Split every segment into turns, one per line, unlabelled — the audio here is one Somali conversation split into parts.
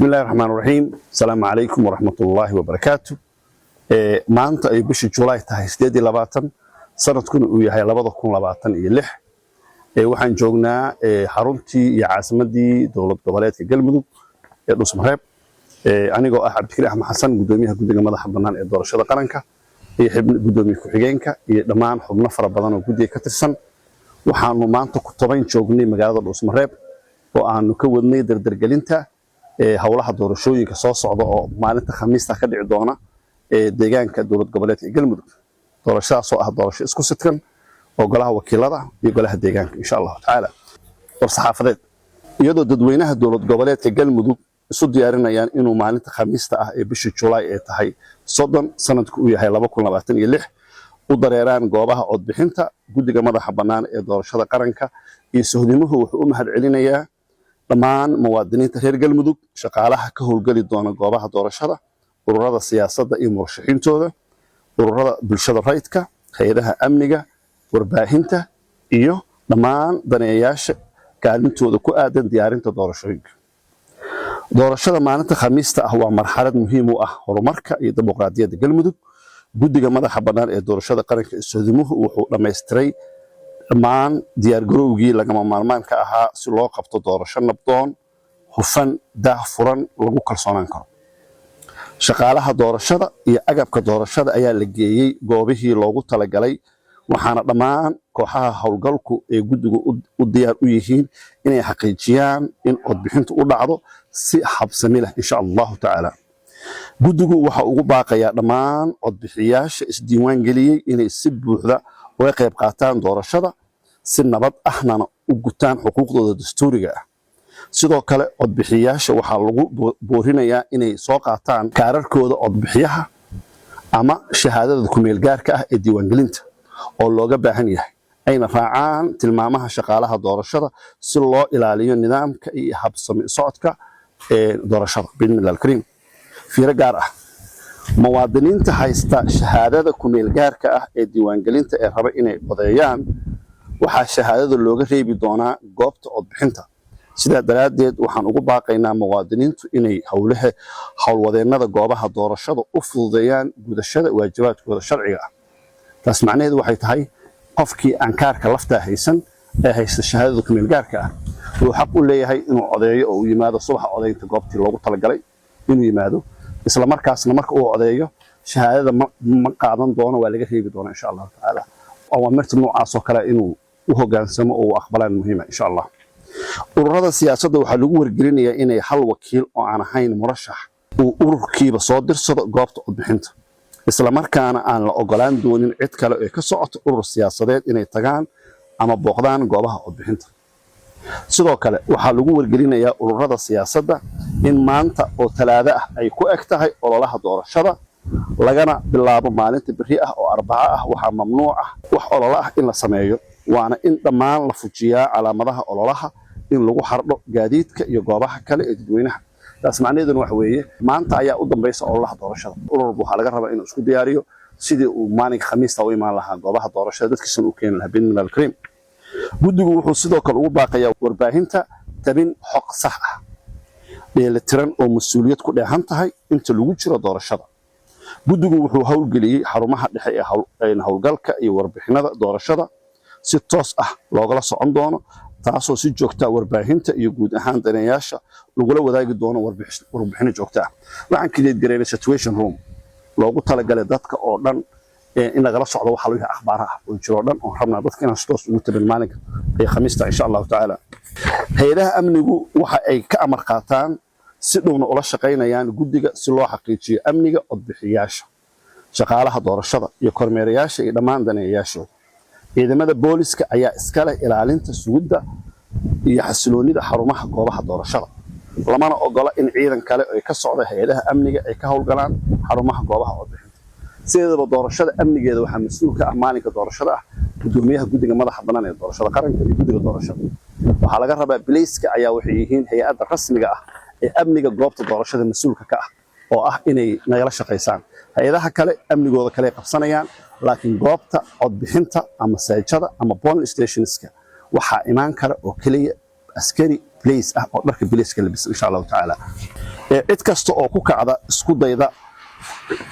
Bismi illahi raxmaan raxiim. Asalaamu calaykum waraxmatullaahi wabarakaatu. Maanta ay bishii Julaay tahay 28, sanadkuna uu yahay 2026, waxaan joognaa xaruntii iyo caasimadii Dowlad Goboleedka Galmudug ee Dhuusmareeb. Anigoo ah Cabdikariin Axmed Xasan, gudoomiyaha Guddiga Madaxa Bannaan ee Doorashada Qaranka, iyo gudoomiye ku-xigeenka iyo dhammaan xubno fara badan oo guddiga ka tirsan, waxaanu maanta ku tobayn joognay magaalada Dhuusmareeb oo aanu ka wadnay dardargelinta howlaha doorashooyinka soo socda oo maalinta Khamiista ka dhici doona ee deegaanka Dowlad Goboleedka Galmudug. Doorashadaasoo ah doorasho isku sidkan oo golaha wakiilada iyo golaha deegaanka, insha Allahu tacaala. War-saxaafadeed. Iyadoo dadweynaha Dowlad Goboleedka Galmudug isu diyaarinayaan inuu maalinta Khamiista ah ee bishii Julaay ee tahay 30, sanadku uu yahay 2026, u dareeraan goobaha codbixinta, Guddiga Madaxa Bannaan ee Doorashada Qaranka iyo Sohdimuhu wuxuu u mahad celinayaa dhammaan muwaadiniinta reer Galmudug, shaqaalaha ka howlgeli doona goobaha doorashada, ururada siyaasadda iyo murashaxiintooda, ururada bulshada rayidka, hay-adaha amniga, warbaahinta iyo dhammaan daneeyayaasha kaalintooda ku aadan diyaarinta doorashooyinka. Doorashada maalinta Khamiista ah waa marxalad muhiim u ah horumarka iyo dimuqraadiyadda Galmudug. Guddiga Madaxa Bannaan ee Doorashada Qaranka ee Sohdimuhu wuxuu dhammaystiray dhammaan diyaargarowgii lagama maarmaanka ahaa si loo qabto doorasho nabdoon, hufan, daah furan, lagu kalsoonaan karo. Shaqaalaha doorashada iyo agabka doorashada ayaa la geeyey goobihii loogu talagalay, waxaana dhammaan kooxaha howlgalku ee guddigu u diyaar u yihiin inay xaqiijiyaan in codbixintu u dhacdo si habsami leh, insha Allahu tacaala. Guddigu waxa ugu baaqayaa dhammaan codbixiyaasha isdiiwaan geliyey inay si buuxda uga qayb qaataan doorashada, si nabad ahnana u gutaan xuquuqdooda dastuuriga ah. Sidoo kale, codbixiyaasha waxaa lagu boorinayaa inay soo qaataan kaararkooda codbixiyaha ama shahaadada kumeelgaarka ah ee diiwaangelinta oo looga baahan yahay, ayna raacaan tilmaamaha shaqaalaha doorashada si loo ilaaliyo nidaamka iyo habsami socodka ee doorashada, biidnillahi alkariim. Fiiro gaar ah: muwaadiniinta haysta shahaadada kumeelgaarka ah ee diiwaangelinta ee raba inay codeeyaan, waxaa shahaadada looga reebi doonaa goobta codbixinta. Sidaa daraaddeed, waxaan ugu baaqaynaa muwaadiniintu inay howlaha howlwadeennada goobaha doorashada u fududeeyaan gudashada waajibaadkooda sharciga ah. Taas macnaheedu waxay tahay, qofkii aan kaarka laftaa haysan ee haysta shahaadada kumeelgaarka ah wuxuu xaq u leeyahay inuu codeeyo oo uu yimaado subaxa codeynta goobtii loogu talagalay inuu yimaado. Isla markaasna marka uu codeeyo, shahaadada ma qaadan doono, waa laga reebi doonaa, insha Allahu tacaala. Awaamirta noocaas oo kale inuu u hogaansamo oo uu aqbalaan muhiima, insha Allah. Ururada siyaasadda waxaa lagu wargelinayaa inay hal wakiil oo aan ahayn murashax uu ururkiiba soo dirsado goobta codbixinta, isla markaana aan la ogolaan doonin cid kale ee ka socoto urur siyaasadeed inay tagaan ama booqdaan goobaha codbixinta. Sidoo kale, waxaa lagu wargelinayaa ururada siyaasadda in maanta oo Talaado ah ay ku eg tahay ololaha doorashada. Lagana bilaabo maalinta berri ah oo Arbaco ah, waxaa mamnuuc ah wax ololo ah in la sameeyo, waana in dhammaan la fujiyaa calaamadaha ololaha in lagu xardho gaadiidka iyo goobaha kale ee dadweynaha. Taas macnaheeduna waxa weeye, maanta ayaa u dambaysa ololaha doorashada. Ururba waxaa laga rabaa inuu isku diyaariyo sidii uu maalinka Khamiista u imaan lahaa goobaha doorashada, dadkiisana u keeni lahaa, biidnillahi alkariim. Guddigu wuxuu sidoo kale ugu baaqayaa warbaahinta tabin xog sax ah, dheelitiran oo mas-uuliyad ku dheehan tahay inta lagu jiro doorashada. Guddigu wuxuu howlgeliyey xarumaha dhexe ee howlgalka iyo warbixinada doorashada si toos ah loogala socon doono, taasoo si joogta warbaahinta iyo guud ahaan daneeyaasha lagula wadaagi doono warbixino joogto ah. Waxaan create gareynay situation room loogu talagalay dadka oo dhan in lagala socdo waxa lagu akhbaaraha oo jiro oo dhan, oon rabnaa dadka inaan si toos ugu tabin maalinka ee Khamiista, insha Allahu tacaala. Hay-adaha amnigu waxa ay ka amar qaataan, si dhowna ula shaqaynayaan guddiga si loo xaqiijiyo amniga codbixiyaasha, shaqaalaha doorashada iyo kormeerayaasha iyo dhammaan daneeyayaashooda. Ciidamada booliska ayaa iska leh ilaalinta, sugidda iyo xasiloonida xarumaha goobaha doorashada, lamana ogola in ciidan kale ay ka socda hay-adaha amniga ay ka howlgalaan xarumaha goobaha codbixinta. Sideedaba, doorashada amnigeeda waxaa mas-uul ka ah maalinka doorashada ah gudoomiyaha Guddiga Madaxa Bannaan ee Doorashada Qaranka iyo guddiga doorashada. Waxaa laga rabaa, bilayska ayaa waxay yihiin hay-adda rasmiga ah ee amniga goobta doorashada mas-uulka ka ah, oo ah inay nagala shaqaysaan. Hay-adaha kale amnigooda kale qabsanayaan, laakiin goobta codbixinta ama seejada ama polling stationska waxaa imaan kara oo keliya Askari bilays ah oo dharka bilayska labisan, insha Allahu tacaala. Cid kasta oo ku kacda isku dayda,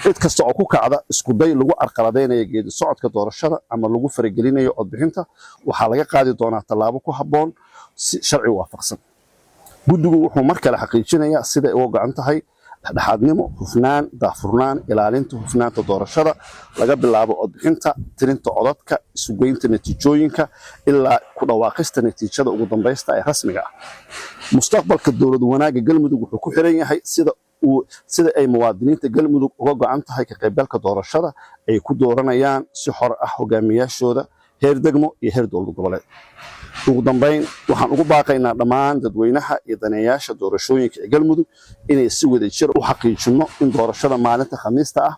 cid kasta oo ku kacda isku day lagu carqaladaynayo geedi socodka doorashada ama lagu faragelinayo codbixinta, waxaa laga qaadi doonaa tallaabo ku habboon si sharci waafaqsan. Guddigu wuxuu mar kale xaqiijinayaa siday uga go'an tahay dhexdhexaadnimo, hufnaan, daahfurnaan, ilaalinta hufnaanta doorashada, laga bilaabo codbixinta, tirinta codadka, isugeynta natiijooyinka, ilaa ku dhawaaqista natiijada ugu dambaysta ee rasmiga ah. Mustaqbalka dowlad wanaagga Galmudug wuxuu ku xiran yahay sida ay muwaadiniinta Galmudug uga go'an tahay ka qaybgalka doorashada ay ku dooranayaan si xor ah hogaamiyaashooda heer degmo iyo heer dowlad goboleed. Ugu dambayn, waxaan ugu baaqaynaa dhammaan dadweynaha iyo daneeyaasha doorashooyinka ee Galmudug inay si wadajir u xaqiijinno in doorashada maalinta Khamiista ah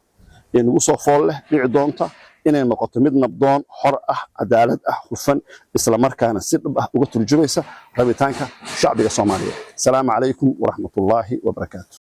ee nagu soo fool leh dhici doonta inay noqoto mid nabdoon, xor ah, cadaalad ah, hufan, islamarkaana si dhab ah uga turjumaysa rabitaanka shacbiga Soomaaliyeed. Asalaamu calaykum waraxmatullaahi wabarakaatu.